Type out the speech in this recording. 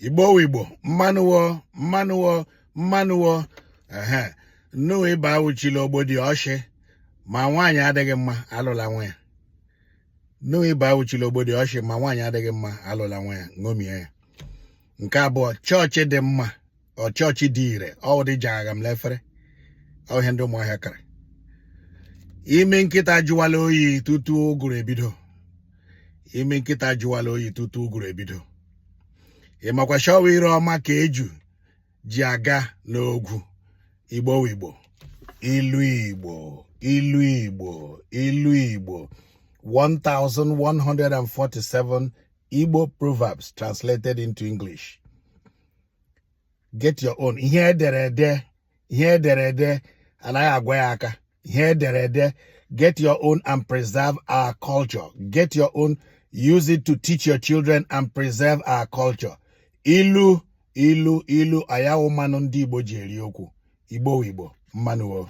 Igbo Igbo, mmanụwo, mmanụwo, mmanụwo. Ehe, nnu ịba awụchila ogbodi ọshị ma nwaanyị adịghị mma, alụla nwa ya. Nnu ịba awụchila ogbodi ọshị ma nwaanyị adịghị mma, alụla nwa ya. Ṅomie ya. Nke abụọ, chọọchị dị mma, ọ chọọchị dị ire, ọ dị jagha m lefere ọ ihe ndị Ụmụahịa kara. Imi nkịta jụwala oyi tutu ụgụrụ ebido. Imi nkịta jụwala oyi tutu ụgụrụ ebido. Ị makwa shọwa ire ọma ka eju ji aga n'ogwu. Igbo Igbo, ilu Igbo, ilu Igbo, ilu Igbo. 1147 Igbo proverbs translated into English. Get your own. Ihe edere ede, ihe edere ede anaghị agwa ya aka. Ihe edere ede. Get your own and preserve our culture. Get your own, use it to teach your children and preserve our culture. Ilu, ilu, ilu, ayawu mmanụ ndị Igbo ji eri okwu. Igbo Igbo, mmanụ o.